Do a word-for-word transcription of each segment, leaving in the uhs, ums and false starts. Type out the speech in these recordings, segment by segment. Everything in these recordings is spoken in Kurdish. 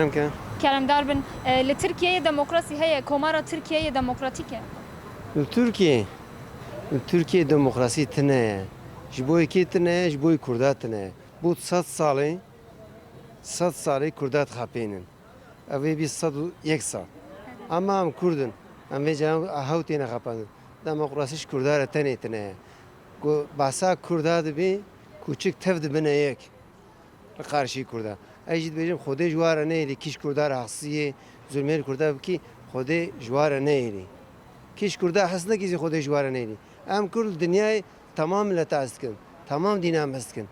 Kerem ke. Keremdar bin. E, li Tirkiyeyê demokrasî heye, Komara Tirkiyeyê demokratîk e? Li Tirkiyeyê, li Tirkiyeyê demokrasî tune ye. Ji bo yekê tune ye, ji bo Kurda tune ye. Bû sed salê, sed salê Kurda dixapênin. Ev ê bî sed û yek sal. Ama em Kurd in. Em vê cayan hew têne xapandin. Demokrasî ji Kurda re tenê tune ye. Ku behsa Kurda dibî, kûçik tev dibine yek. Li qarşî Kurda. Ez jî dibêjim, Xwedê ji wan re neyêrî, kî ji Kurda re hesiyê, zulmê li Kurda bikî, Xwedê ji wan re neyêrî. Kî ji Kurda hes nekî zî Xwedê ji wan re neyêrî. Em Kurd li dinyayê temam mileta hes dikin, temam dîna em hes dikin.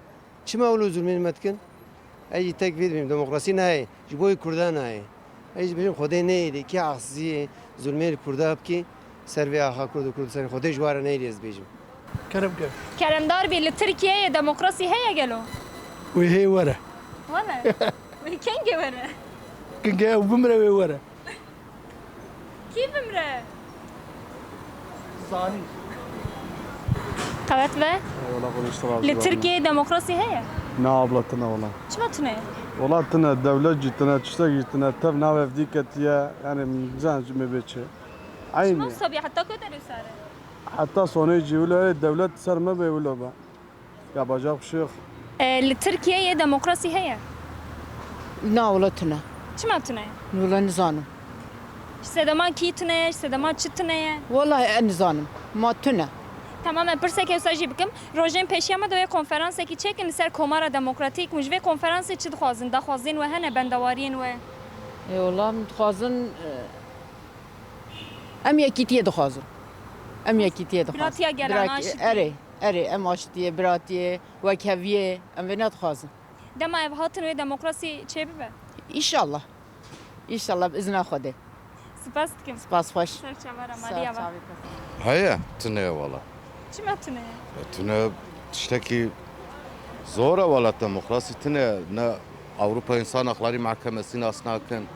Çima wilo zulmê li me dikin? Ez jî tek vê dibêm, demokrasî nayê, ji bo yê Kurda nayê. Ez jî dibêjim, Xwedê neyêrî, kî hesiyê, zulmê li Kurda bikî, ser vê axa Kurd û Kurdistanê, Xwedê ji wan re neyêrî ez dibêjim. Kerem ke. Keremdar bî, li Tirkiyeyê demokrasî heye gelo? Wê hê were. Wele? Wê kengê were? Kengê ew bimre wê were. Kî bimre? Zanî. Qewet be. Eyvallah, Xwedê ji te razî be. Li Tirkiyeyê demokrasî heye? Na abla, tune wala. Çima tune ye? Wala tune, dewlet jî tune, tiştek jî tune, tev navê hevdî ketiye, yani, zan ji me bê çi. Eynî. Çima wisa bî, heta ku derê sare? Heta sonê jî wilo, ê dewlet ser me bê wilo be. Yapacak bir şey yok. E, li Tirkiyeyê demokrasî heye? Na, wala tune. Çima tune ye? Wala nizanim. Ji sedema kî tune ye, ji sedema çi tune ye? Wala ez nizanim. Ma tune. Tamam, em pirseke wisa jî bikim. Rojên pêşiya me de wê konferansekî çêkin li ser Komara Demokratîk. Hûn ji vê konferansê çi dixwazin? Daxwazên we hene, bendewariyên we? Ê, wala em dixwazin, e, em yekîtiyê dixwazin. Em yekîtiyê dixwazin. Biratiya gelan, Birak-, aşitî. Erê, erê, em aşitiyê, biratiyê, wekheviyê, em vê nedixwazin. Dema ev hatin wê demokrasî çêbibe? Înşallah. Înşallah, bi izna Xwedê. Spas dikim. Spas xweş. Ser çava re, Sağ ol, maliya va. Çavê te. Heye, tune ye wala. Çima tune ye? E, tune tiştekî zor e wala, demokrasî tune ye. Ne Avrupa Însan Hakları Mahkemesi nas nakin.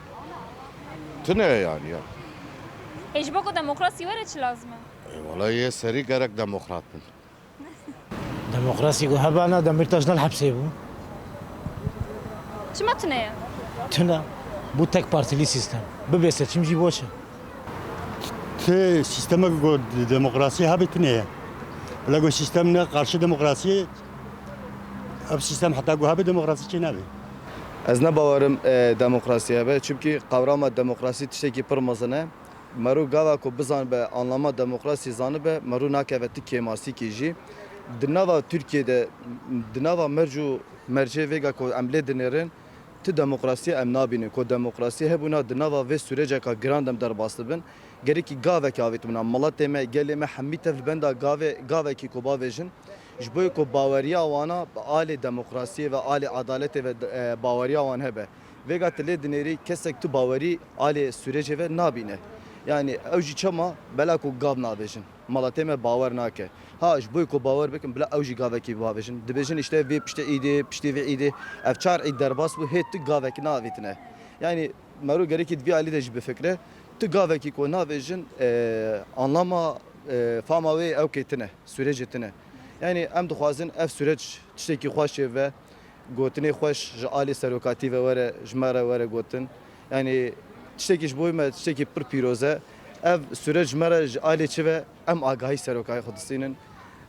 Tune ye yani ya. E, ji bo ku demokrasî were çi lazim e? E, wala yê serî gerek demokrat bin. Demokrasî ku hebana Demirtaş ne li hepsê bû. Çima tune ye? Tune. Bû tek partilî sîstem. Bibe seçim jî boş e. Ti sîstemek ku demokrasî hebê tune ye. Bila ku sîstem ne qarşî demokrasiyê, ev sîstem heta ku hebê demokrasî çê nabê. Ez ne bawerim, e, demokrasî hebe. Çimkî qewrama demokrasî tiştekî pir mezin e. Mero gava ku bizanibe, anlama demokrasî zanibe, mero nakeve ti kêmasîkî jî. Di nava Tirkiyê de, di nava merc û mercê vêga ku em lê dinêrin, ti demokrasiyê em nabînin. Ku demokrasiyê hebûna di nava vê sûreceka giran de em derbas dibin, gerekî gavekê avêtibûna. Miletê me, gelê me hemî tev li benda gavê, gavekî ku bavêjin, ji bo ku baweriya wana bi alê demokrasiyê ve, alê edaletê ve, e, baweriya wan hebe. Vêga tu lê dinêrî, kesek tu bawerî alê sûrecê ve nabîne. Yanî ew jî çima? Bela ku gav navêjin. Miletê me bawer nake. Ha, ji bo ku bawer bikin, bila ew jî gavekî bavêjin. Dibêjin, îşte vê piştê îdê, piştê vê îdê, ev çar îd derbas bû, hê tu gavekî navêtine. Yanî mero gerekî di vî alî de jî bifikre. Tu gavekî ku navêjin, e, anlama, e, fama wê ew kê tine, sûrecê tine. Yanî em dixwazin ev sûreç tiştekî xweş çêbibe. Gotinê xweş ji alî serokatî ve were, ji me re were gotin. Yanî tiştekî ji bo me tiştekî pir pîroz e. Ev sûreç ji me re ji alî çi ve, em agahî serokayê xwe distînin.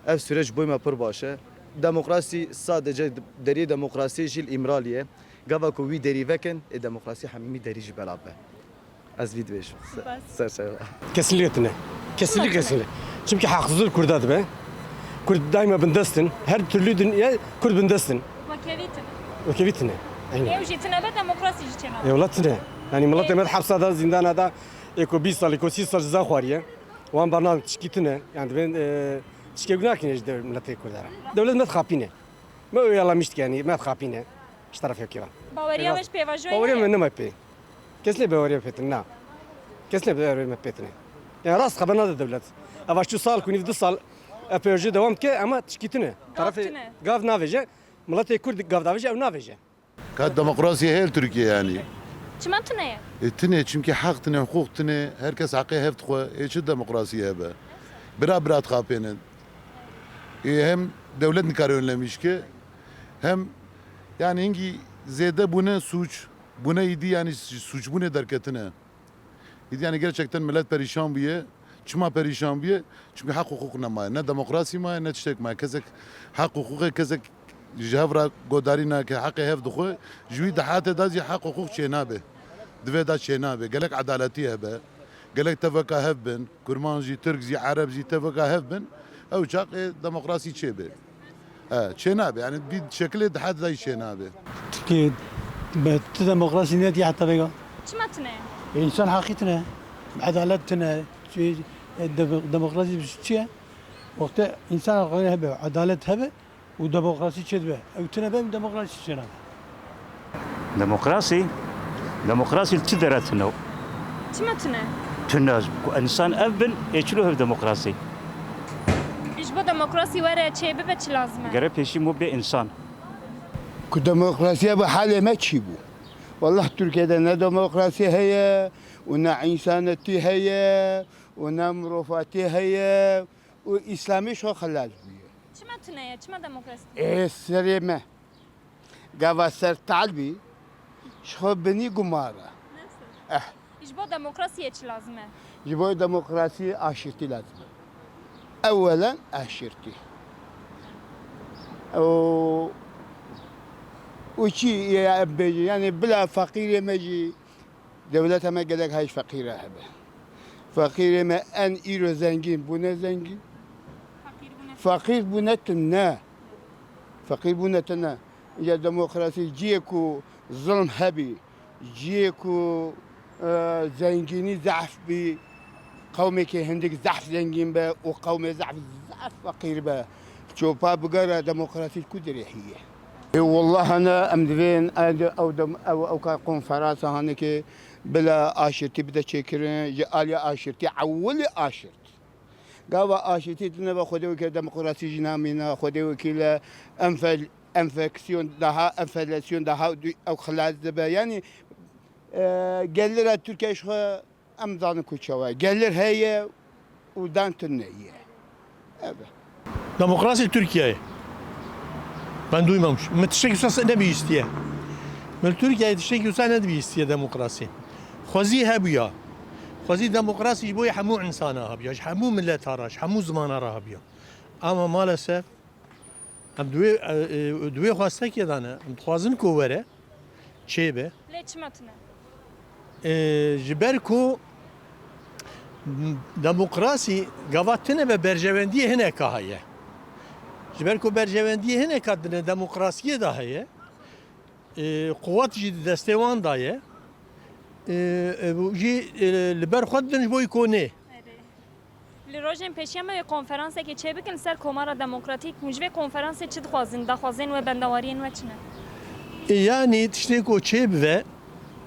Ev sûreç ji bo me pir baş e. Demokrasî sadece deriyê demokrasiyê jî li Îmraliyê ye. Gava ku wî derî vekin, ê demokrasî hemî derî jî belav be. Ez vî dibêjim. Spas. Ser çava. Kesinlikle tune. Kesinlikle, kesinlikle. Çimkî haqsizlik Kurda dibe. Kurd daima bindestin. Her türlü dünya Kurd bindestin. Wekevî tune. Wekevî tune. Aynen. Ew jî tune be, demokrasî jî çênabe. Eyvallah tune. Yani milletê me hapsa da, zindana da, eko bîst sal, eko sî sal ceza xwariye. Wan barna tişkî tune. Yani ben, e, tişkê gunakin ji milletê Kurda. Devlet me dixapîne. Me öyle anlamıştık yani, me dixapîne. Ji terefê kî ve. Baweriya we ji pêvajoyê heye? Baweriya me nema pê. Kes lê baweriya pê tine, na. Kes lê baweriya me pê tine. Yani rast xeber nade dewlet. Eva şu sal, ku nîv du sal, e, pêvajoyê dewam dike, ama tişkî tune. Gav tune. Gav navêje. Miletê Kurd gav davêje, ew navêje. Ka demokrasî heye li Tirkiye yani. Çima tune ye? E, tune, çimkî heq tune, hiqûq tune, her kes heqê hev dixwe. Ê çi demokrasî hebe? Bira bira dixapênin. Ê hem dewlet nikare önlemîş ke, hem yani hingî zêde bûne sûc. Bûne îdî, yanî suçbûnê derketine. Îdî, yanî gerçekten millet perîşan bûye. Çima perîşan bûye? Çimkî heq û huquq nemaye. Ne demokrasî maye, ne tiştek maye. Kesek heq û huquqê kesek ji hev re godarî nake, heqê hev dixwe. Ji wî dihatê de jî heq û huquq çênabe. Di vê de çênabe. Gelek edaletî hebe. Gelek teveka hev bin. Kurman jî, Tirk jî, Ereb jî teveka hev bin. Ew çax ê demokrasî çêbe. E, çênabe. Yanî vî şekilê dihat de jî çênabe. Tirkiye be ti demokrasî netiye heta vêga. Çima tune ye? Însan heqî tune, edalet tune, çi, e, de-, demokrasî çi ye? Wextê însan heqî hebe, edalet hebe û demokrasî çêdibe. Ew tune be, demokrasî çênabe. Demokrasî? Demokrasî li çi dere tune? Çima tune? Tune, ku însan ev bin, ê çilo hev demokrasî? Ji bo demokrasî were çê bibe çi lazim e? Gere pêşî mû bê însan. Ku demokrasiya bi halê me çî bû? Wallah Tirkiyede ne demokrasî heye û ne însanetî heye û ne mirovatî heye û îslamî şo xelas bûye. Çima tune ye? Çima demokrasî tune ye? Ê serê me. Gava ser tal bî, ji xwe binî gumara. Nasıl? Eh. Ji bo demokrasiyê çi lazim e? Ji bo demokrasiyê aşîtî lazim e. Ewelen aşîtî. Û, û çi ya em bêjin? Yanî bila feqîrê me jî, dewleta me gelek hay ji feqîra hebe. Feqîrê me en îro zengîn bûne zengîn. Feqîr bûne. Feqîr bûne tune. Feqîr bûne tune. Îja demokrasî ciyê ku zilm hebî, ciyê ku, e, zengînî zehf bî, qewmekê hindik zehf zengîn be û qewmê zehf, zehf feqîr be. Çopa bigere demokrasî ku dirêhiye. Ê, wellahane em divên ew, ew dem-, ew, ew ka konferansa hanekê bila aşirtî bide çêkirin, ji alî aşirtî, ewilî aşirt. Gava aşitî tune ve Xwedê wekî demokrasî jî namîne, Xwedê wekî le enfel-, enfeksiyon daha, enflasyon daha du-, ew xilas dibe. Yanî, e, gelira Tirkiye ji xwe em zanin ku çawa ye. Gelir heye û dan tune ye. Evet. Demokrasî Tirkiyeyê. Ben duymamış. Min tiştekî wisa nebihîstiye. Min Tirkiyeyê tiştekî wisa nebihîstiye demokrasî. Xwezî hebûya. Xwezî demokrasî ji bo hemû însana hebûya, ji hemû mileta re, ji hemû zimana re hebûya. Ama maalesef em di wê, e, e, di wê xwestekê de ne. Em dixwazin ku were, çêbe. Lê çima tune? E, ji ber ku demokrasî gava tune be berjewendiyê hineka heye. Ji ber ku berjewendiyê hineka di demokrasiyê de heye, e, quwet jî di destê wan de ye. E, e, û jî, e, li ber xwe didin ji bo îkonê. Li rojên pêşiya me wê konferansekê çêbikin li ser Komara Demokratîk. Hûn ji vê konferansê çi dixwazin? Daxwazên we, bendawariyên we çi ne? E, yanî tiştê ku çêbibe,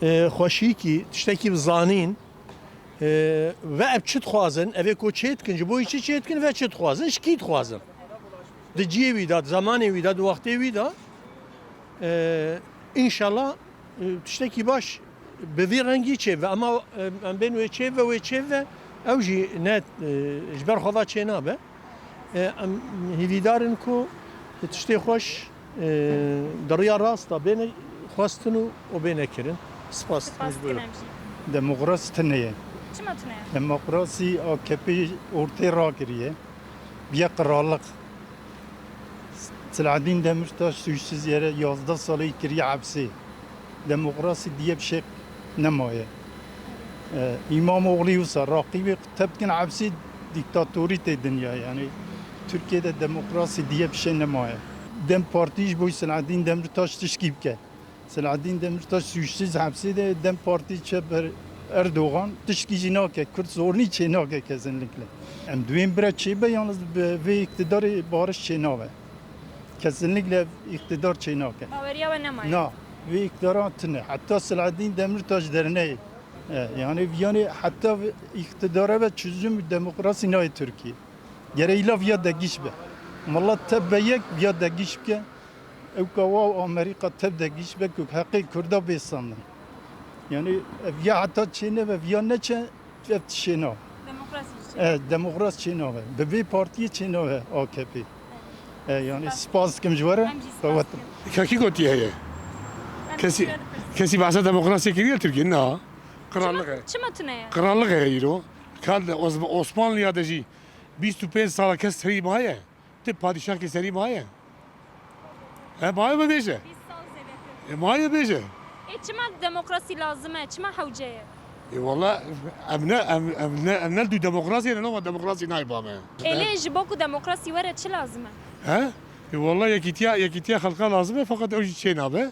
e, xweşîkî, tiştekî bi zanîn, e, ve ev çi dixwazin, ev ê ku çêdikin, ji bo çi çêdikin ve çi dixwazin, ji kî dixwazin? Di cihê wî de, di zemanê wî de, di wextê wî de, e, înşallah, e, tiştekî baş bi vî rengî çêbibe. Ama, e, em bên wê çêbibe, wê çêbibe, ew jî ne, e, ji ber xwe ve çênabe. E, em hîvîdar in ku tiştê xweş, e, di riya rast de bêne xwestin û, û bêne kirin. Spas. Spas dikim em jî. Demokrasî tune ye. Çima tune ye? Demokrasî A K P ortê rakiriye. Biye qirallik. Selahaddin Demirtaş suçsuz yere yazdeh salê kiriye hepsê. Demokrasî diye bir şey nemaye. E, İmamoğlu wisa raqîbê tepkin hepsê dîktatorî tê dinya, yani Türkiye'de demokrasî diye bir şey nemaye. DEM Partî ji bo Selahaddin Demirtaş tişkî bike. Selahaddin Demirtaş suçsuz hepsê de, DEM Partî çe ber Erdoğan tişkî jî nake, Kurd zornî çê nake kesinlikle. Em duyên bire çê be, yalnız bi vê iktidarê barış çê nabe. Kesinlikle iktidar çê nake. Baweriya we nemaye? Na, vê iktidara tune. Heta Selahaddin Demirtaş derneyê. E, yani, yani heta vê iktidara ve çözüm demokrasî nayê Türkiye. Gere îla viya degîş be. Milet te be yek viya degîş bike. Ew ka wa Amerîka te degîş be ku heqê Kurda bê standin. Yani, ev ya heta çê nebe, viya neçe, ev tişê na. Demokrasî çê. E, demokras çê nabe. Bi vê partiyê çê nabe A K P. E, yani, spas dikim ji we re. Em jî spas dikim. Kekî gotiye heye. Kesî, kesî behsa demokrasiyê kiriye Tirkiye? Na. Krallık e. Çima tune ye? Krallık e îro. Kal de Os-, Osmanlıya de jî bîst û pênc sala kes serî maye. Ti padîşahkê serî maye. He, maye bibêje. Bîst sal zêdetir. E, maye bêje. Ê, çima demokrasî lazim e? Çima hewce ye? E, wala, em ne, em, em ne, em ne dû demokrasiyê ne, loma demokrasî nayê ba me. Ê, lê ji bo ku demokrasî were çi lazim e? He? E, wala yekîtiya, yekîtiya xelka lazim e, feqet ew jî çê nabe.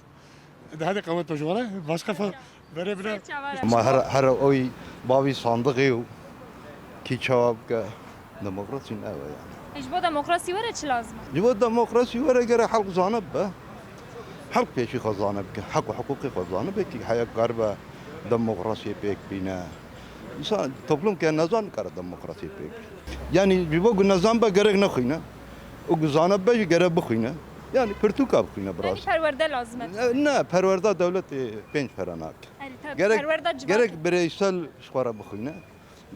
Di hedê qewet ji were, başka fa-, bere bire. Ser çava re. Ma her, her oy bavî sandiqê û kî çawa bike, demokrasî ne ew e yani. E, ji bo demokrasî were çi lazim e? Ji bo demokrasî were gere halk zane bibe. Halk pêşî xwe zane bike, heq û hiqûqê xwe zane bike, ki heya karibe demokrasiyê pêk bîne. Însan, toplum ke nezan nikare demokrasiyê pêk bîne. Yani ji bo ku nezan be gerek nexwîne. Û ku zane be jî gerek bixwîne. Yani pirtûka bixwîne bi rastî. Yani perwerde lazim e. Ne, ne, perwerda dewletê pênc pere nake. Erê, te-, gerek, perwerda civakê. Gerek bireysel ji xwe re bixwîne.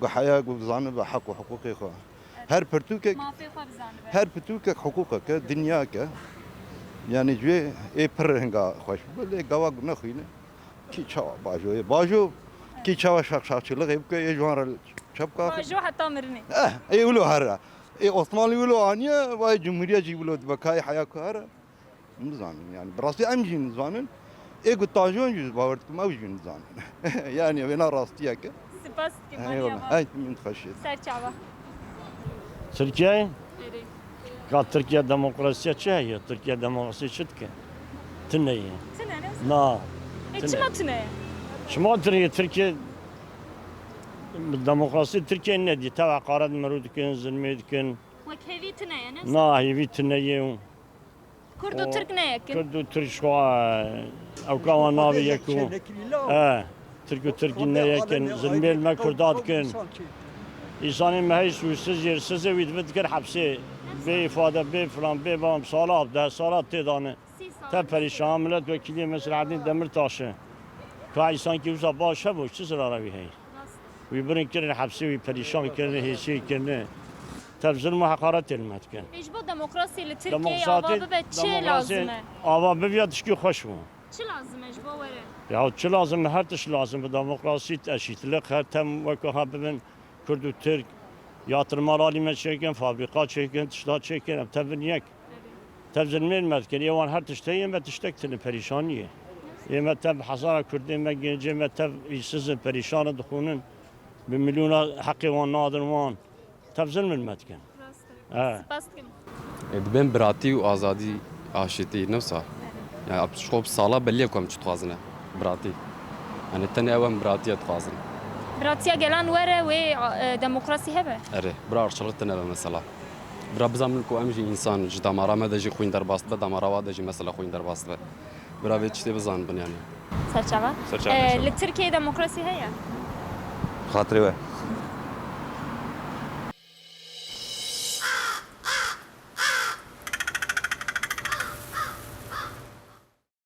Ku heya ku zanibe heq û hiqûqê xwe. Her pirtûkek, mafê xwe bizanibe. Her pirtûkek hiqûqek e, dinyayek e. Yani ji wê ê pir hinga xweş bibe, lê gava ku nexwîne, kî çawa bajo ye? Bajo, kî çawa şaxşaxçîlixê bike, ê ji wan re çepka. Bajo heta mirinê. Eh, ê wilo here. Ê Osmanlî wilo aniye, vay cumhuriyet jî wilo dibe, kayê heya ku here. Nizanin yani. Bi rastî em jî nizanin. Ê ku tajon jî bawer dikim ew jî nizanin. Yani wêna rastiyek e. Spas dikim. Eyvallah. Hey, min xweş. Ser çava. Tirkiye? Erê. Ka Tirkiye demokrasiye çi heye? Tirkiye demokrasi çi dike? Tune ye. Tune ne? Na. E, tune. Çima tune ye? Çima tune ye? Tirkiye demokrasi Tirkiye ne diye? Tev heqaret merû dikin, zilmê dikin. Wek hêvî tune ye, ne? Na, hêvî tune ye. Kurd û Tirk ne yek in? Kurd û Tirk ji xwe, ew ka wan navê yek û. E, Tirk û Tirkî ne yek in, zilmê li me Kurda dikin. Însanê me heyş û siz yê siz e, wî dibe dikir hepsê. Bê îfade, bê filan, bê bam, sala, deh sala tê dane. Te perîşan, millet wekîliyê me Selahaddin Demirtaş e. Ka însankî wisa baş hebû, çi zirara wî heye? Wî birin kirin hepsê, wî perîşan kirine, hêsiyê kirine. Tev zilm û heqaretê li me dikin. Ê, ji bo demokrasî li Tirkiyeyê ava bibe çi lazim e? Ava biviya tişkî xweş bû. Çi lazim e ji bo were? Ya çi lazim e? Her tişt lazim e. Demokrasî, eşîtlik, her tem weke ha bibin Kurd û Tirk. Yatırım alî me çêkin, fabrîka çêkin, tişta çêkin, em tevin yek. Tev zilmên me dikin, ê wan her tişt heye, me tiştek tune, perîşanî ye. Ê me tev hezara Kurdê me, gencê me tev îsiz in, perîşan in, dixwînin, bi milyona heqê wan nadin wan. Tev zilmên me dikin. Rast e. He. Spas dikim. E, dibên biratî û azadî, aşitî, ne wisa? Yani, ji xwe bi sala belî ye ku em çi dixwazin e. Biratî. Yani, tenê ew em biratiye dixwazin. Biratiya gelan were wê, e, demokrasî hebe? Erê, bira irqçilik tune be mesela. Bira bizanin ku em jî însan, ji damara me de jî xwîn derbas dibe, damara wa de jî mesela xwîn derbas dibe. Bira vê tiştê bizanibin yani. Serçava. Serçava, Ee, serçava. Li Tirkiyeyê demokrasî heye? Xatirê we.